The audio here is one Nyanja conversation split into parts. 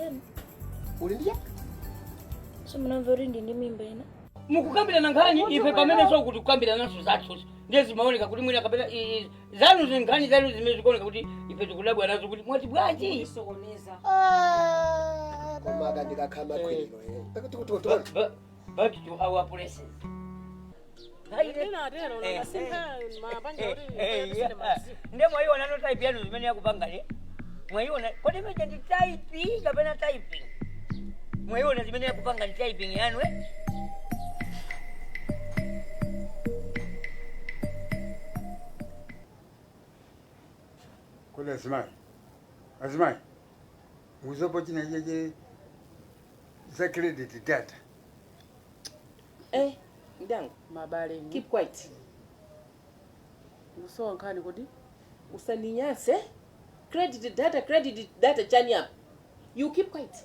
Chani? Uli ndi chani? Simunamve kuti ndi ndi mimba ina? Mukukambirana nkhani ife pamene so kuti kukambirana naso zathu ndiye zimaoneka kuti mwina kapena zanu zinkhani zanu zimene zikuoneka kuti ife tikudabwa nazo kuti mwati bwanji. Sokoneza. Koma akandikakhala makhwiriro. Back to our places. Ndinatero nakasintha mabanja kuti Nde mwayiona no type yanu zimene yakupanga ne mwayiona kodi imeja ndi type kapena typing? Mwayiona zimene yakupanga ndi typing yanu, eh? Kodi azimayi, azimayi, muzopo china cheche za credit data? Eh, mdangu. Mabale. Keep quiet. Usowa nkhani kodi? Usandinyase. Credit data, credit data chani apa? You keep quiet.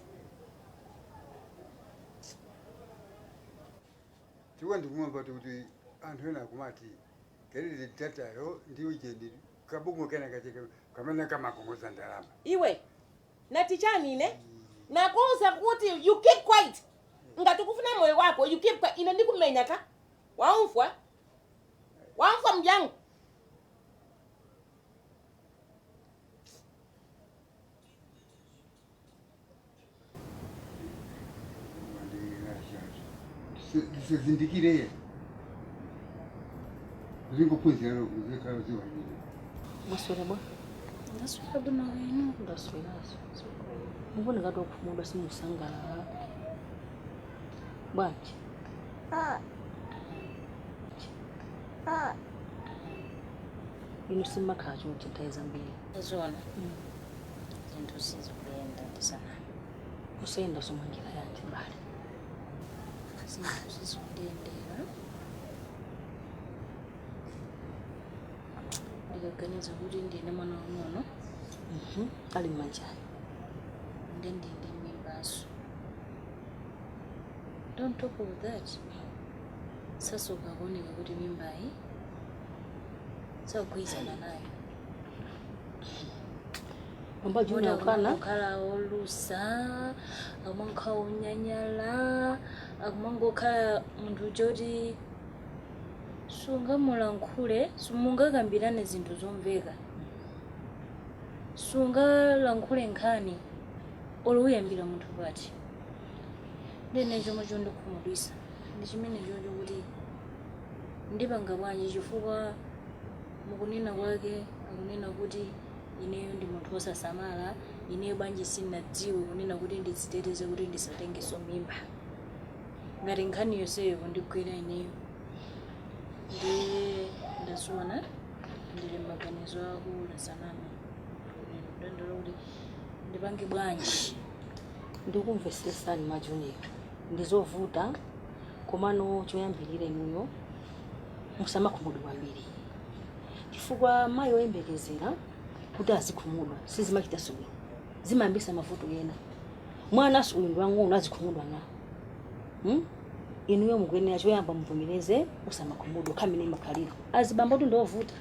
Chikuwa ndikumva kuti anthu ena akumati credit data yo ndiyo jeni kabungwe kena kacheke kamene kamakongoza ndalama. Iwe, nati chani ine? Nakuwuza kuti you keep quiet. Ngati ukufuna moyo wako, you keep quiet. Ine ndikumenya ka. Waumfwa? Waumfwa mjangu? Ndisazindikire zingophunzira zikhala ziwanyire. Mwaswera bwa? Ndaswera bwino, inu? Ndasweraso. Mubone ngati okhumudwa, simusangalala bwanji? Inu simmakhala chonchi nthawi zambiri. Zona zinthu sizikuyenda, ndisanami. Kusayenda somangira yanji, bale? Zinthu sizikundiyendera. Ndikaganiza kuti ndine mwana wang'ono Ali mmanjayo. Ndi ndine mimbaso. On top of that, sasoka kuoneka kuti mimbayi sakugwirizana nayo. Mamba Junior ukana. Kukhala olusa, akumankhala onyanyala, akumangokhala munthu choti sungamulankhule, simungakambirane zinthu zomveka, sungalankhule nkhani oluyambira munthu pati. Ndene chomwe chondikhumudwisa ndi chimene chocho kuti ndipanga bwanji, chifukwa mukunena kwake akunena kuti ineyo ndi munthu wosasamala. Ineyo bwanji sinadziwe kunena kuti ndidziteteze kuti ndisatengeso mimba, ngati nkhani yonseyo kundigwira ineyo? Ndi ndaziona ndili maganizo akulasanami kudandaula kuti ndipange bwanji. Ndikumvesesani, ma Junior, ndizovuta. Komano choyambirira, inuyo musamakhumudwe kwambiri, chifukwa mayi oyembekezera kuti azikhumudwa sizimachita bwino, zimayambisa mavuto ena. Mwana uyu ndi wang'ono, azikhumudwa nawo, Inuyo mukuyenera choyamba muvomereze, usamakhumudwa khamene makhalira. Azibambo tu ndovuta,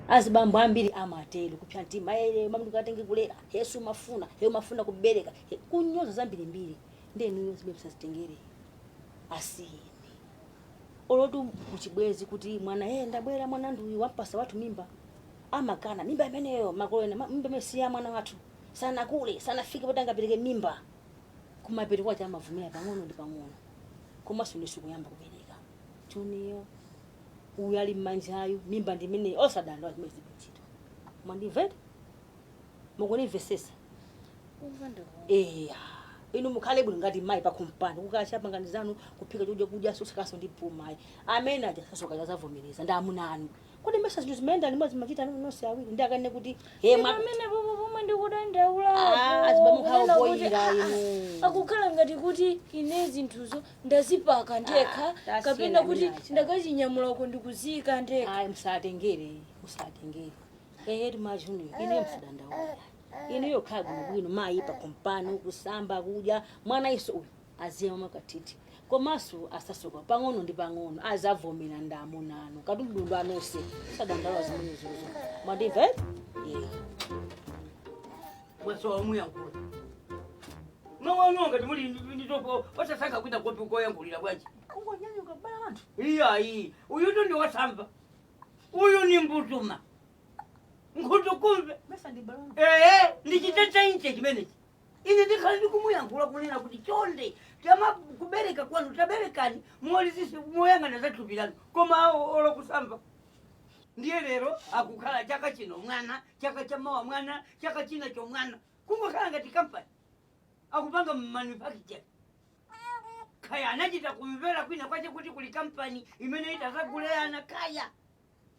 azibambo ambiri amatero kupsa mtima, ere mamundu katenge kulera yesu mafuna he mafuna kubereka he, kunyoza zambirimbiri. Ndi inuyo zibe musazitengere, asiyeni. Olotu kuchibwezi kuti mwana ndabwera, mwana nduyu wampasa wathu mimba, amakana mimba imeneyo. Makolo ena, mimba imene siya mwana wathu, sanakule, sanafike poti angapereke mimba. Kumapeto kwacha amavumira pang'ono ndi pang'ono. Komanso ndisu kuyamba kubereka Junior uyu ali mmanjayu, mimba ndimeneyo, osadandaula, zimene zibe ntchito. Mwandimvera? Mukunimvesesa? Kumva ndikuona. Eya, inu mukhale bwino ngati mayi pakhompano, kukacha pangani zanu, kuphika chakudya, kudya, sosakaso ndi pumayi amene aja sasoka zavomereza ndi amuna anu. Kodi mesa zinthu zimene limodzi machita nonse awiri? Ndi akane kuti he mwa Pamene popo pomwe ndikudandaula. Ah, azibambo khawo boyira inu. Akukhala ngati kuti ine zinthuzo ndazipaka ndekha, Ah, kapena kuti tasiyena minacha. ndakachinyamulako ndikuziyika ndekha. Ayi, musatengere, musatengere. Ehetu ma Junior, ine musadandaula. Ine yokhala bwinobwino mayi pakhompano, kusamba, kudya, mwana iso uyu aziye makatiti. Komanso asasoka pang'ono ndi pang'ono azavomera ndi amuna anu katundu anonse. Musadandaula zimenezozo. Mwandimva, eh? Yeah. Mwasowa muyankhula. Mwaononga timuli nditopo osasankha kwina kopi koyankhulira bwanji. Ungonyanyuka kubala anthu. Iyayi, uyutu ndi wasamba. Uyu ni mbutuma. Nkhutukumve. Mesa ndi bala anthu. Ee, ndichitetainche chimenechi. Ine ndikhala ndikumuyankhula kunena kuti chonde tama kubereka kwanu taberekani muwalizise moyang'ana za thupi lanu koma awo olokusamba. Ndiye lero akukhala chaka chino mwana, chaka chamawa mwana, chaka china chomwana. Kungokhala ngati kampani. Akupanga manufacture. Kaya anachita kumvera kwina kwache kuti kuli kampani imene itazaguleyana kaya.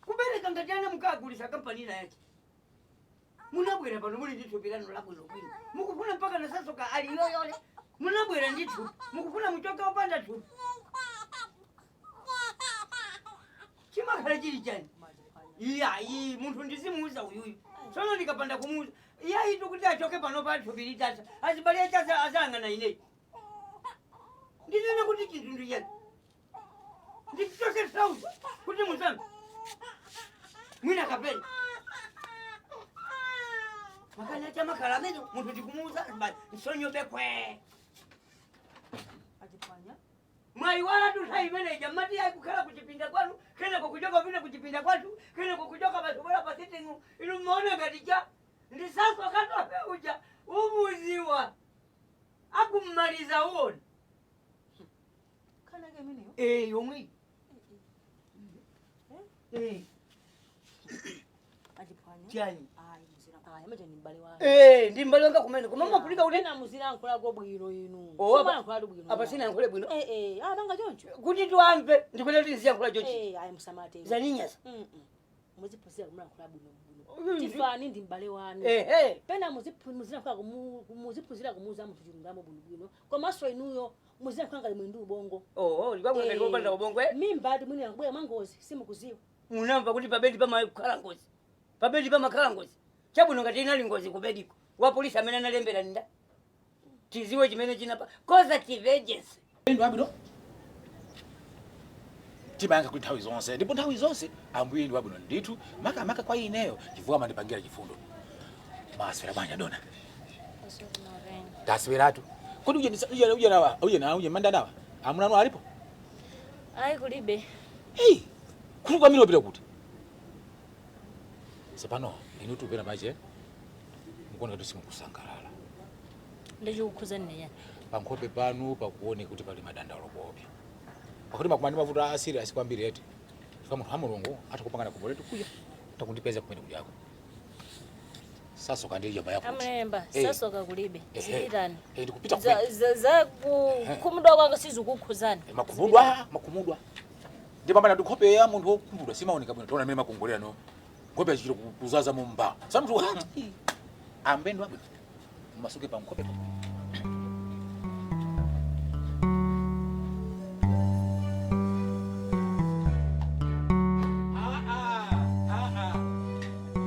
Kubereka ngati ana mukagulisa kampani ina yache. Munabwera pano muli ndi thupi lanu labwinobwino. Mukufuna mpaka nasasoka ali yoyole. Munabwera ndi thupi. Mukufuna muchoke opanda thupi. Chimakhala chili chani? Iyayi, munthu ndizimuuza uyuyu. Tsono ndikapanda kumuuza. Iyayi tikuti achoke pano pa thupi litasa. Azibale ache azayang'ana ineyi. Ndinene kuti chinthu ndi chani? Ndichose sauza kuti musambe. Mwina kapena. Makana chamakhala amene munthu ndikumuuza nsonyobe kwe. Achiphwanya. Mwayiwala tu imeneja mati akukhala kuchipinda kwanu kenako kuchoka vina kuchipinda kwathu kenako kuchoka pasubwera pa sitting inu mmaona ngati cha ndisaso katope uja umuziwa akummaliza uona. Khanake imeneyo. Eh, yomwe. Eh, Achiphwanya. chani. Ayi muzira. Ayi amaja ndi m'bale wanu. Eh, ndi mbali wanga kumene koma mafunika kuti Ena muzilankhulako bwino inu. Oh, apa- Simulankhulatu bwino. apa sinayankhule bwino. Eh eh, apanga choncho. Kuti tiwamve ndikuti tiziyankhula chochi. Eh, ayi musamatero. Zaninyasa. Muziphunzira kumulankhula bwino bwino. Tifani ndi m'bale wanu. Ehe. Pena muziphunzira kumuuza munthu chilungamo bwinobwino. Komanso inuyo muzilankhula ngati muli ndi ubongo. Oh, ndikwakuti ngati wopanda ubongo eh. Mimba ati mwini akubwera mwangozi simukuziwa. Munamva kuti pabedi pamakhala ngozi. Pabedi pamakhala ngozi. Chabwino ngati inali ngozi kubediko. Wa polisi amene analembera nda. Tiziwe chimene chinapa. Causative agency. Ndi wabwino timayankha kuti nthawi zonse ndipo nthawi zonse ambuye ndi wabwino ndithu makamaka kwa ineyo chifukwa amandipangira chifundo. Maswera banja dona. Tasweratu kodi uje uje uje nawa uje na uje manda nawa amuna alipo. Ayi kulibe. Hey, kuli kwamene wapita kuti tsopano inu tupera pache mukuona kuti simukusangalala. Ndichikukhuza nne yani. Pankhope panu pakuoneka kuti pali madandaulo kuopsa pakuti makumani mavuto a serious kwambiri eti chifukwa munthu wa mulungu atha kupangana kuboletu kuya takundipeza kumene kuyako sasoka ndi jamba yako. Amlemba, Eh. sasoka kulibe. Ehe. Zipitani. Eh, ndikupita Za kumene. za za kukhumudwa kwanga sizikukhuzani. Eh, makhumudwa makhumudwa ndi pambana ndi nkhope ya munthu wokhumudwa simaoneka bwino tiona amene makongolera no nkhope yachitira kuzaza mumba sa munthu ambendo abwino mumasuke pa nkhope pa.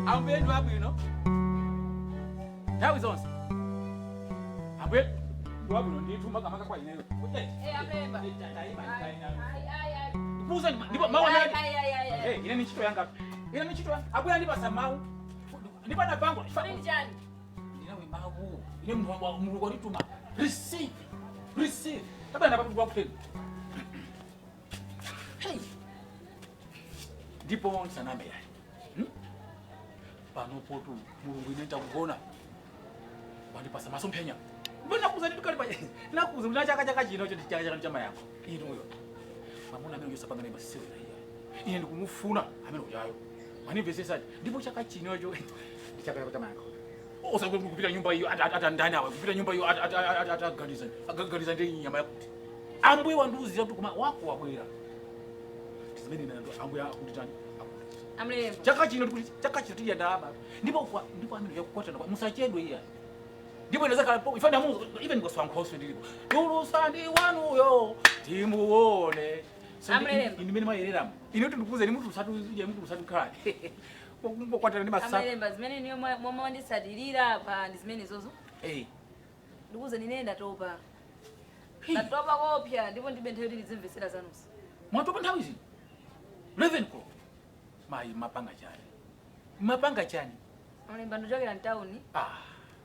Ambendo abwino nthawi zonse ambuye ndi wabwino ndithu makamaka kwa ineyo. Kuuza ndipo mawu amene Eh, ine ni ntchito yanga. Ine ni ntchito yanga. Abuya ndipasa mawu. Ndipana pango. Ndinawe mawu. Ine munthu wa Mulungu wandituma. Receive. Receive. Tabana papo kwa kutenda. Hey. Ndipo sanambe yayi. Pano potu Mulungu ine takugona. Wandipasa masomphenya. Mbona nakuza nditukali pa. Nakuza ndina chaka chaka chino cho chaka chaka chama yako. Inuyo. Mamuna amene uyosapanga naye masewera iya. Ine ndikumufuna amene uyayo. Manimvesesaje ndipo chaka chinocho ndi chaka chaka chama yako. Osa kupita nyumba iyo atandani awa kupita nyumba iyo ataganiza akaganiza ndi nyama yakuti. Ambuye wandiuzira kuti koma wako wabwera. Tizimene ine ndo ambuye akunditani. Amlemba. Chaka chino tikuti chaka chino tidya ndalama. Ndipo kwa ndipo amene yakukwatana kwa musachedwe iya. Ndipo inaweza kala ifana Mungu even kwa nkhoso ndilipo. Tulusandi wanuyo timuone. So Amlemba. ine mene mayereramo. Ine kuti ndikuze ni mutu usatu uje mutu usatu khala. Kukwatana ndi masaka. Amlemba zimene niyo momwe wandisatilira pa ndi zimene zozo. Eh. Ndikuze nine ndatopa. Ndatopa kopya ndipo ndibe nthawi yoti ndizimvetsera zanuzi. Mwatopa nthawi zino. 11 o'clock. Mayi mapanga chani. Mapanga chani. Amlemba ndochokera mtawuni. Ah.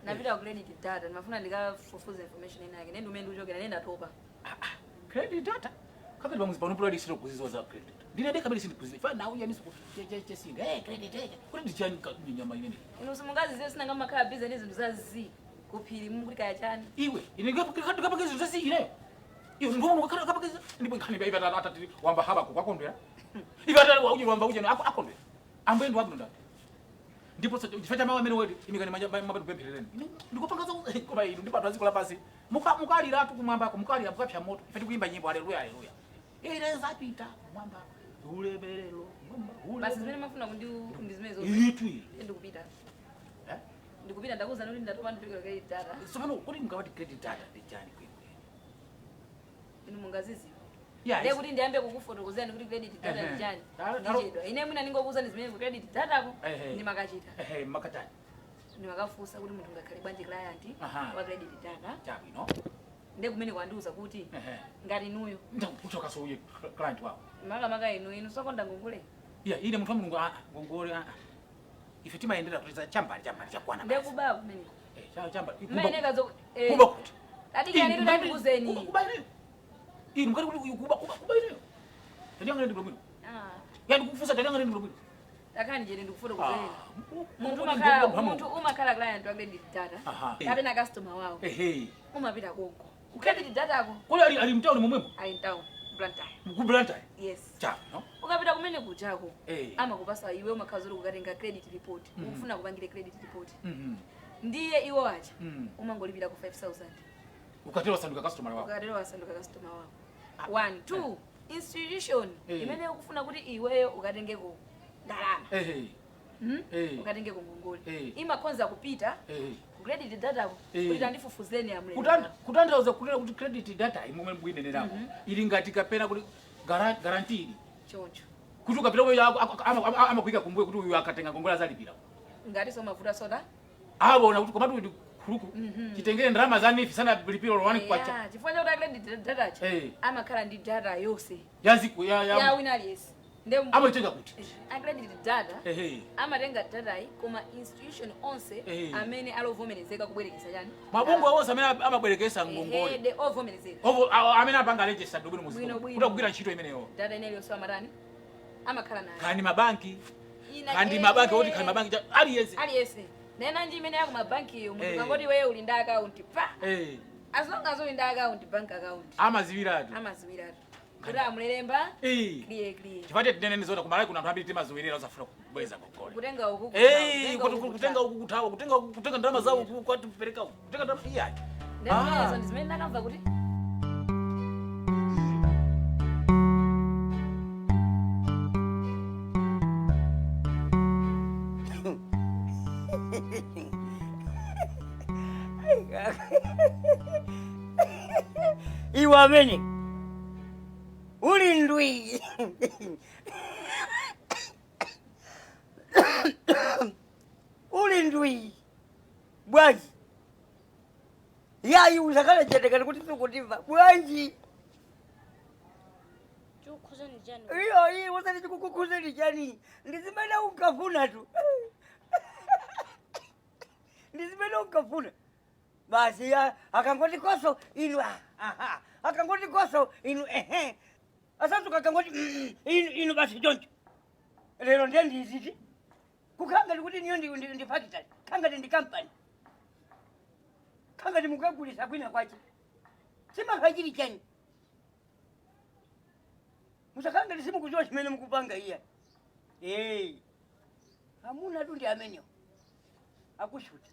Napita ku credit data, ndimafuna ndikafufuze information ina yake. Nende umene ndikuchokera, nende ndatopa. Credit data kakati pamuzi pano pulali sino kuzizo za credit ndine ndeka bali sindikuzizo fa nawo yani siku chesinga eh credit eh credit chani nyama inene. Inu simungaziziwe sinanga makhala busy ndi zinthu za z kuphiri mukuti kaya chani. Iwe ine ngapakezi zasi ineyo iwe ngono ngakhala kapakezi ndipo nkhani ibe atati wamba haba kwakondwera ibe atati uje wamba uje akondwera ambuye ndi wabwino ndati ndipo chifukwa cha mawu amene wedi imikani manja mapatu kupempherereni ndikupanga za koma inu ndipo anthu aziko lapasi mukaliratu kumwambako mukalira mukapsa moto ife tikuimba nyimbo haleluya haleluya ine zapita kumwamba ulemerero mwamba. Basi zimene mafuna kundi ndi zimene zo. Itu iyi. Ndikupita. Eh? Ndikupita, ndakuwuzani kuti ndatopa, ndikuchokera credit data. Tsopano kuti mukawati credit data ndi chani kwenikweni? Inu mungaziziwe. Yeah, Ndiye kuti ndiyambe kukufotokozerani kuti credit data ndi chani. Ndichedwa. Ine mwina ndingokuwuzani zimene ku credit datako ndimakachita. Ehe, makatani. Ndimakafunsa kuti munthu ngakhale bwanji client wa credit data. Chabwino. Ndiye kumene kwandiuza kuti ngati inuyo. Ndakuchoka so uye client wawo. Makamaka inu inu sokonda ngongole. Yeah, ine munthu wa Mulungu a ngongole a. Ife timayendera kuti za chambali chambali chakwana. Ndiye kuba kumene. Eh, chambali. Mmayeneka zo Kuba kuti. Ati yani ndikuwuzeni. Kuba ineyo. Inu mukati kuti kuba kuba kuba ineyo. Tadiyanga ndi bwino. Ah. Yani kufusa tadiyanga ndi bwino. Takhani chete ndikufotokozereni. Munthu Munthu umakhala munthu umakhala client wa credit data. Kapena customer wawo. Ehe. Umapita konko. Ku credit data ko. Kodi ali mtauni momwemo? Ali mtauni, Blantyre. Ku Blantyre. Yes. Chabwino. Ukapita kumene kuchako. Eh. Amakupasa iwe umakhala zoti kukatenga credit report. Ukufuna kupangire credit report. Ndiye iwo aja. Umangolipira ku 5000. Ukatero wasanduka customer wawo. Ukatero wasanduka customer wawo. 1 2 institution imene ukufuna kuti iweyo ukatengeko ndalama. Ukatengeko ngongole. Imakhonza kupita ku credit data kuti tandifufuzeni amule. Kutanthauza kunena kuti credit data imwe mkuinenerako ili ngati kapena kuti guarantee ili. Choncho. Kuti ukapita uyo amakuika kumbuyo kuti uyu akatenga ngongole azalipira. Ngati somavuta soda. Abona kuti komatu ndi khuluku. Chitengere ndalama za nifi sana lipiro lwani kwacha. Yeah, chifukwa chakuti credit data cha amakhala ndi data yonse. Yaziku ya ya. Ya wina aliyense. Nde amaitenga kuti. A credit data amatenga data iyi koma institution onse amene alovomerezeka kubwerekesa chani. Mabungwe onse amene amabwerekesa ngongole. De ovomerezeka. Ovo amene apanga register bwino Bwino, muziko. bwino. Kuti akugwira ntchito imeneyo. Data ineyo yonse amatani amakhala nayo. Khani mabanki. Khandi mabanki oti khani mabanki aliyense. Aliyense. Nena nji imene yako mabanki iyo munthu kangoti iweyo uli ndi account pa. As long as uli ndi account, bank account. Amaziwiratu. Amaziwiratu. Kuti amulelemba. Clear clear. Chifukwa tinene nizona kumalawi kuna anthu ambiri timaziwirira osafuna kubweza ngongole. Kutenga uku. Kutenga uku kuthawa, kutenga uku kutenga ndalama zawo kwati kupereka uku. Kutenga ndalama iyayi. Ndalama ndi zimene ndakamva kuti Iwe amene uli ndwi. Uli ndwi bwanji yayi usakhala chete kati kuti sikutimva bwanji. Iyo iyi usati chikukukhuzeni chani ndi zimene unkafuna tu. Ndi zimene unkafuna basi akangoti koso inu aha akangoti koso inu ehe asasuka akangoti inu inu basi choncho lero ndiye ndiziti kukhangati kuti niyo ndi factory khangati ndi company khangati mukagulisa kwina kwache simakhachili chani musakhangati simukuziwa chimene mukupanga iya amuna tu ndi amenewo akushuta.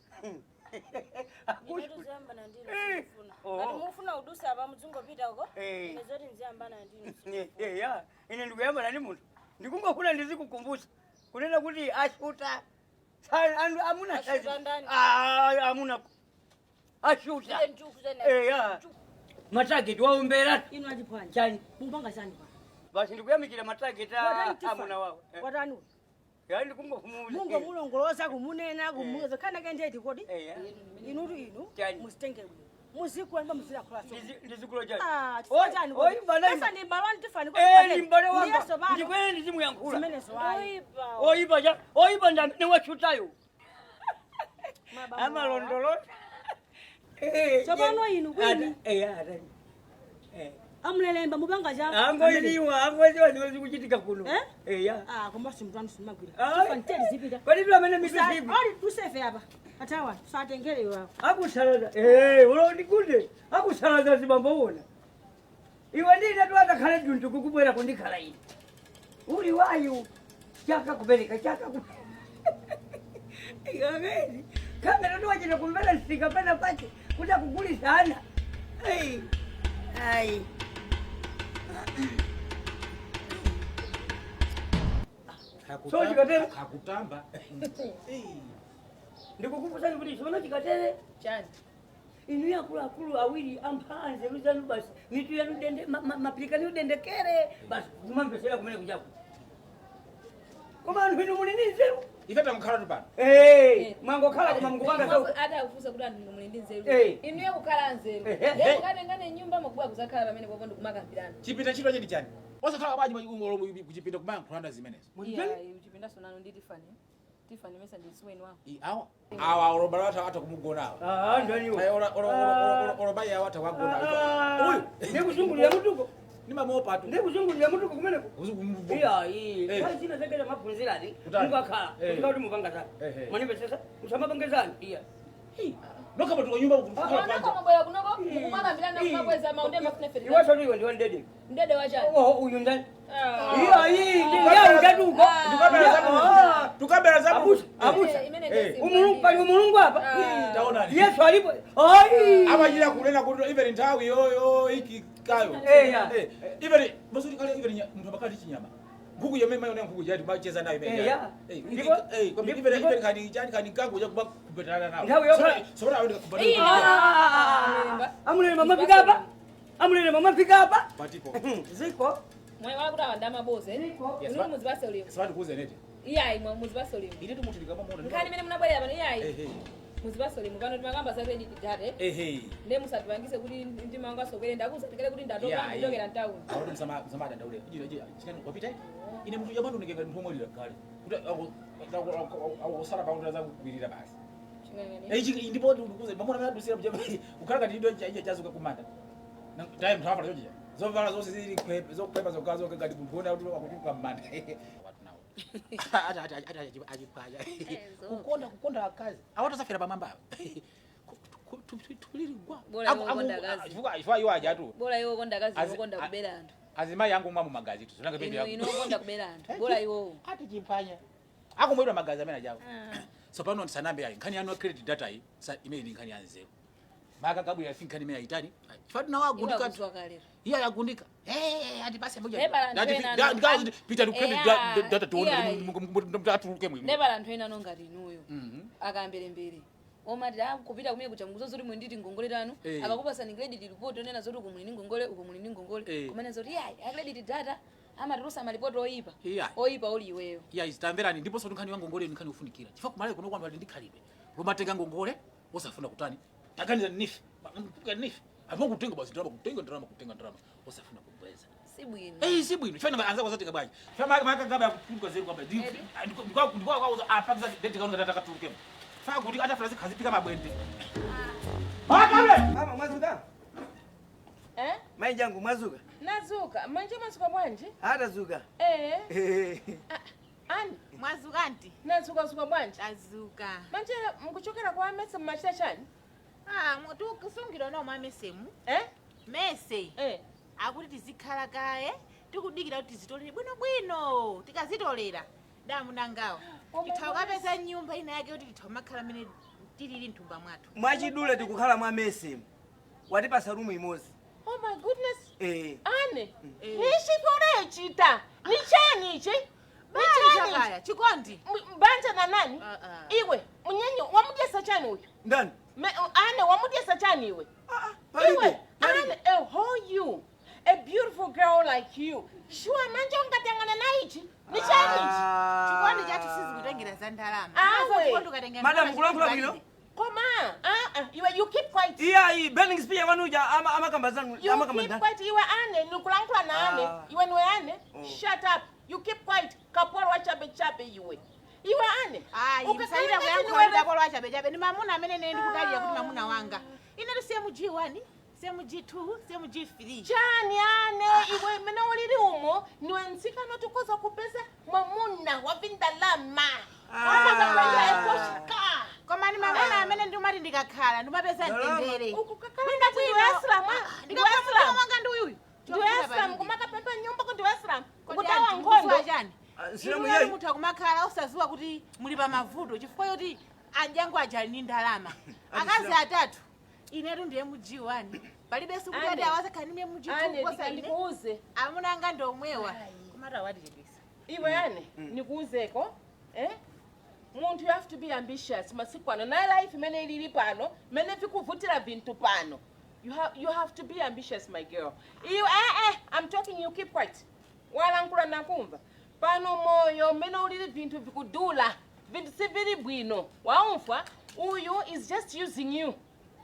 Ngati mufuna udusa apa mudzingopita uko. Ine zoti nziyambana ndinu. Ya, ine ndikuyambana ndi munthu. Ndikungofuna ndizikukumbutsa kunena kuti ashuta. Amuna Ashuta ndani? Amuna ashuta. Ya. Matageti waombera. Inu achiphwanya. Chani. Mupanga chani pa. Basi ndikuyamikira matageti amuna wawo. Watani? Ya ndikungofumuza. Mungo mulongoloza kumunena kumuza khana kendeti kodi. Inutu inu musitenge bwino. Muzikula ndipo muzilakula so. Ndizikula chani. Ah, chifukwa chani kodi? Pesa ndi mbale wanu tifani kodi. Ndi mbale wanga. Ndikwene ndizimuyankhula. Zimenezo ayi. Oyipa cha. Oyipa ndi amene wachutayo. Amalondolota. Tsopano inu kwini. Amulelemba mupanga cha. Angoiliwa, angoiliwa zimene zikuchitika kuno. Eh? Eya. Ah, koma simutanu simagwira. Ah. Tifa zipita. Kodi tu amene mitu siku. Ali tusefe apa. Atawa, tusatengere iwe apa. Akusalaza. Eh, ulo ndikunde. Akusalaza zibambo uona. Iwe ndine tu atakhale juntu kukubwera kundikhala ine. Uli wayu. Chaka kubereka, chaka ku. Iwe kamera tu wachita kumvera sika pena pache kuda kugulisana. Ai. Ai. So chikatere. Kakutamba. Ndikukumbusani kuti chiona chikatere. Chani. Inu akuluakulu awiri amphanze luzanu basi mitu yanu dende mapilika ni udendekere basi kumamvesera kumene kuchaku koma anthu inu muli ndi nzeru. Ife tamkhala tu pano. Eh, mwangokhala koma mukupanga zau. Atakufunsa kuti anthu muli ndi nzeru. Eh. Inuyo kukhala nzeru. Eh, Ndiye mukatengane nyumba mukubwa kuzakhala pamene popo ndikumakambirana. Chipinda ntchito chedi chani? Osakhala bwanji kuchipinda kumayankhulana zimenezo? Iya, uchipinda sonano ndi Tiffany. Tiffany mesa ndi suweni wako. Awa awa olobala atha atha kumugona awa. Ah, ndaniwo. Ayi, olobayi awa atha kuwagona. Uyu ndikuzungulira mutuko. Nimamuopa tu. Ndikuzungulira mutuko kumeneko. Iya, iya. Eh. Nthawi zina zakela maphunzirani Kutani? mukakhala Eh. kuti mupanga zanu. Eh, eh. Mwanimvesesa musamapangezani. Iya. Nokha tuko nyumba kukhala Onako panja. mabwera kunoko mukumakambirana kumakweza maunde mafuna feri. Iweso ndiwe ndiwe ndede. Ndede wachani. Oh, uyu ndani? Ah. Iya, iya, iya, ndatuko. Tukabera za Mulungu. Tukabera za Mulungu. Abusa, abusa. Eh, imene Eh. ndesi. Umulungu pali umulungu apa. Taonani. Yesu alipo. Ai. Amachita kunena kuti even nthawi yoyo ikikayo. Eh, ya. Eh, even masuti kale even munthu amakhala chinyama. Nkhuku yomwe mayona nkhuku jati macheza nayo imene. Eh, ya. Eh, eh, kwambi even even kani chani kani kangu ya kuba kupetana nawo. Nthawi yokha- Sopana awende Iya. kupetana. Amulele mama fika apa. Amulele mama fika apa. Patipo. Ziko. Mwe wakuti awanda amaboza. Ziko. Yes, Inu muzipase ulemu. Sipati kuuze nete. Iyayi mwe muzipase ulemu. Ine tumuti ndikamamuona. Nkhani imene munabwerera pano iyayi. Eh, eh. Muzipase ulemu pano timakamba za credit data. Eh, eh. Ndiye musatipangise kuti ndimanga sokwere ndakuza ndikale kuti ndatoka Yeah, ndidokera mtawuni. Awati msama adandaule. Ijira ijira chikani wapita iti. Ine munthu yamanu ndingenga munthu omwe kale. Kuti akusala pakuti azakugwirira basi. Ching'ang'ani. Ichi ndipo ndikuze mamuna amene adusira mja kukhala ngati ndo cha chazuka kumanda. Tayi mnthu avala chochiya. Zovala zonse zili kwepe zokwepa zokha zokha ngati kugona kuti akutuka mmanda. Watu nawo. Ati ati ati achipaya. Kukonda kukonda akazi. Awatosafera pamwamba apo. Tulili gwa. Bora iwo kukonda akazi. Chifukwa iwo aja tu. Bora iwo konda akazi Azi- okonda kubera anthu. Azimayi angu mwa mumagazi tu. Zonanga Inu inu okonda kubera anthu. Bora iwo. Ati chipanya. Akumwedwa magazi amene ajawo. So pano ndisanambe ayi nkhani yanu ya credit data iyi sa imene ndi nkhani ya nzeru. Maka kabwira si nkhani imene ayitani. Chifukwa tinawo Iwo agundika. akuzwa kalero. Iye ayagundika. Eh, ati basi mbuja. Nebala anthu ena Ndikazi pita ndi credit data tuone Iyayi. atuluke mwini. Nebala anthu ena nongati inuyo. Akambelembere. Omati ah kupita kumene kucha mukuzo zoti mwe nditi ngongole tanu Eh. akakupasani credit report onena zoti uku muli ndi ngongole uku muli ndi ngongole Eh. kumene zoti iyayi a credit data amatulusa malipoti oyipa Iyayi. oyipa uli iweyo. Iya tamverani ndiponso nkhani ya ngongole nkhani yofunikira. Chifukwa kumalawi kuno kwanu ali ndi khalidwe. Lomatenga ngongole osafuna kutani. Taganiza nife. Nife. Apo kutenga basi ndalama kutenga ndalama kutenga ndalama osafuna kubweza. Si bwino. Eh, si bwino. Chifukwa anza kuzatenga bwanji. Chifukwa maka maka ngaba yakutuka zeru kwamba ndikwa ndikwa kwauza apakiza date kaona tata katuluke. Fa kuti atafuna zikhazipika mabwende. Makabe. Mama mwazuka? Eh? Mai jangu mwazuka? Nazuka. Manje mwazuka bwanji? Atazuka. Eh. Ani, Mwazuka anti? nazuka zuka bwanji. Tazuka. Manje mukuchokera kwa mese mmachita chani? Ah, tikusungidwa nawo mwa mesemu. Eh? Mese. Eh. Akuti tizikhala kaye tikudikira kuti tizitolere bwinobwino tikazitolera damunangawo titha kukapeza nyumba ina yake kuti titha kumakhala mene tilili mthumba mwathu. Mwachidule tikukhala mwa mese. Watipasa rumu imodzi. Oh my goodness. Eh. Ane, nichipi unayochita? Ni chani ichi? Ni Banja chani ichi? kaya chikondi. Banja na nani? Ah, ah. Iwe, munyenyo, wamudyesa chani uyu? Ndani? Ane, wamudyesa chani iwe? Palibe. Iwe, Palibe. Ane, a whole you. A beautiful girl like you. Sure, manje ungatangana na ichi? Ni chani ichi? Chikondi chathu sizikutengera za ndalama. Awe. Chikondi ukatenga Madam ndalama kulankhula chikondi bwino? Koma, ah, ah, iwe, you keep quiet. Iya, iyi burning spear wanuja ama amakamba zanu You amakamba keep ndani. quiet. Iwe ane, nikulankhula na ane. Ah. Iwe niwe ane. Oh. Shut up. You keep quiet. Kapolo wa chabe chabe iwe. Iwe ane. Ayi, Ukakhala msalira ngati kuyankhula ndiwe- ndapolo achabechabe ndi mamuna amene ine ndikudalira kuti mamuna wanga. Ine ndi CMG1, CMG2, CMG3. Chani ane iwe mene ulili umo niwe mtsikana tikoza kupeza mwamuna wa vindalama. Ukoza kulandira ekoshika. Koma ndi mamuna amene ndimati ndikakhala ndimapeza mtendere. Ukukakhala ngati ndiwe Islam, ah, ndiwe Islam. Wanga ndi uyuyu. Ndiwe Islam kumakapemba nyumba kuti ndiwe Islam. Kodi Kutawa anthu nkhondo. mukudziwa chani? Nsilamu Inu yeyi. munthu akumakhala osadziwa kuti muli pa mavuto chifukwa choti anjangu aja ali ndi ndalama. Akazi atatu. Inetu ndiye MG1. Palibe siku Ane. kuti awazakhala ndi MG2 Ane kuposa ine. ndikuuze. Amuna anga ndi omwewa. Komatu awatichepesa. Iwe ane nikuuzeko eh? Munthu you have to be ambitious masiku ano na life imene ilili pano mene vikuvutira vinthu pano you have to be ambitious, my girl. Iwe I'm talking, you keep quiet. Walankhula nakumva pano moyo mmene ulili vinthu vikudula, vinthu sivili bwino, waumva? Uyu is just using you,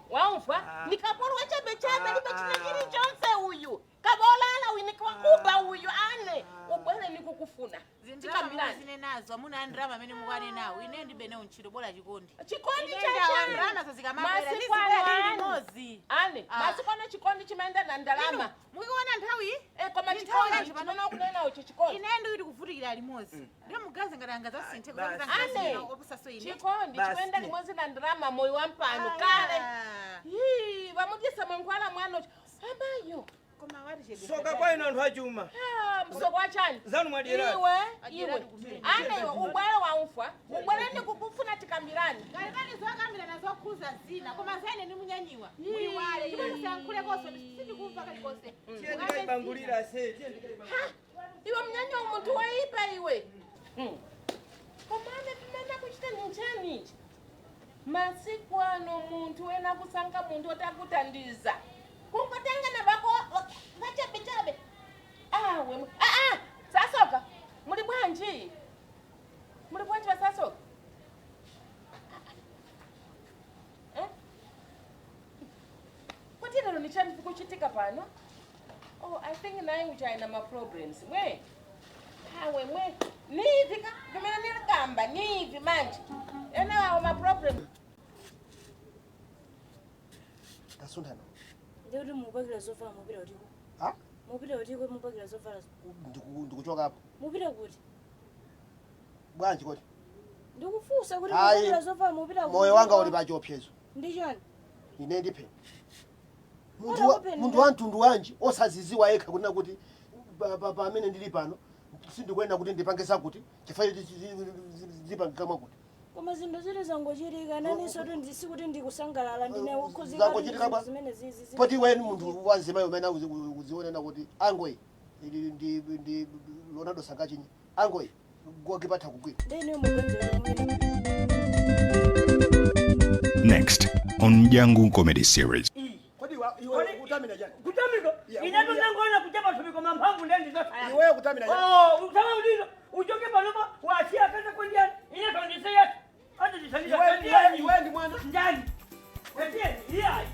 waumva? Ni kapolo wachabechabe, libe china chilichonse uyu, kabolala uyu, nikawakuba uyu. Ane, ubwere nikukufuna. Zindalama Tikambirane. zine nazo amuna andrama amene mukwane nawo ine ndibe nawo ntchito bola chikondi. Chikondi Ine chachani? ndalama zazikamabwera Masiku ano ndizibwera ane. limodzi. Ane, Ah. masiku ano chikondi chimaenda na ndalama. Inu, mukuona nthawi Eh, koma Ndi nthawi chikondi yanji pano? chimene ukunena uchi chikondi. Ine ndikuti kuvutikira limodzi ndiye mugaze ngati angazasinthe. Basi. Ane, Opusaso ine. chikondi Basi. chimaenda limodzi na ndalama moyo wa mpano kale. Yii, vamudyisa mankhwala mwana uchi. Amayo. Koma watichedwesa. Soka kwa ino anthu achuma. Ah, msoko wachani? Zanu mwadieratu. Iwe, Adyeratu iwe. kumene. Ane iwe, ubwere waumfa. Ubwere ndikukufuna tikambirane. Kalekale zokambirana zokhuza zina koma zaine ndi munyanyiwa muyiwale ndipo musayankhulekonso sindikumva kalikonse. Tiye ndikayibangulira se, tiye ndikayibangulira. Ha! Iwe mnyanya munthu waipa iwe. Komane pimene kuchita ninjani ichi? Masiku ano munthu wena kusankha munthu otakutandiza. Kungotengana vako vachabechabe. Awe. Ah ah, sasoka. Muli bwanji? Muli bwanji vasasoka? Eh? Kuti lero ni chani kuchitika pano? Oh, I think naye uchaina ma problems. We. Hawe mwe. Nivi ka vimene nilikamba nivi manje. Ena awo ma problems. Tasunthana. Ndikuti mupakira zovala mupita kutiko? Ha? Mupita kutiko mupakira zovala? Ndikuchokapo. Mupita kuti? Bwanji kodi? Ndikufunsa kuti Ayi. mupakira zovala mupita kuti? Moyo wanga uli pa chiopsezo. Ndi chani? Ine ndiphe munthu Ora kupeni munthu ndani? wa mtundu wanji osaziziwa yekha kunena kuti pamene ndili pano sindikuyenda kuti ndipange zakuti chifukwa zipangika mwakuti. Koma zinthu ziti zangochitika naninso kuti sikuti ndikusangalala, ndine wokhuzika. Zangochitika bwa? Zimene zizi Poti iweni munthu wanzimayi umene uzionena kuti angoyi ili ndi Ronaldo sangachinye, angoyi gokipatha kugwira. Ndine mugonzero mumene. Next on Jangu Comedy Series. Kodi iwe kutamina chani? Kutamika? Yeah, Inetu yeah. nangoona kuchapa thupi koma mphamvu ndendizosaya. Iweyo kutamina chani? Oh, utama ulizo. Uchoke panopa wasiya kasa kwendiani. Ine tondiseyatu. Ati Iwe ndi mwana. Njani? Ndiye, iya.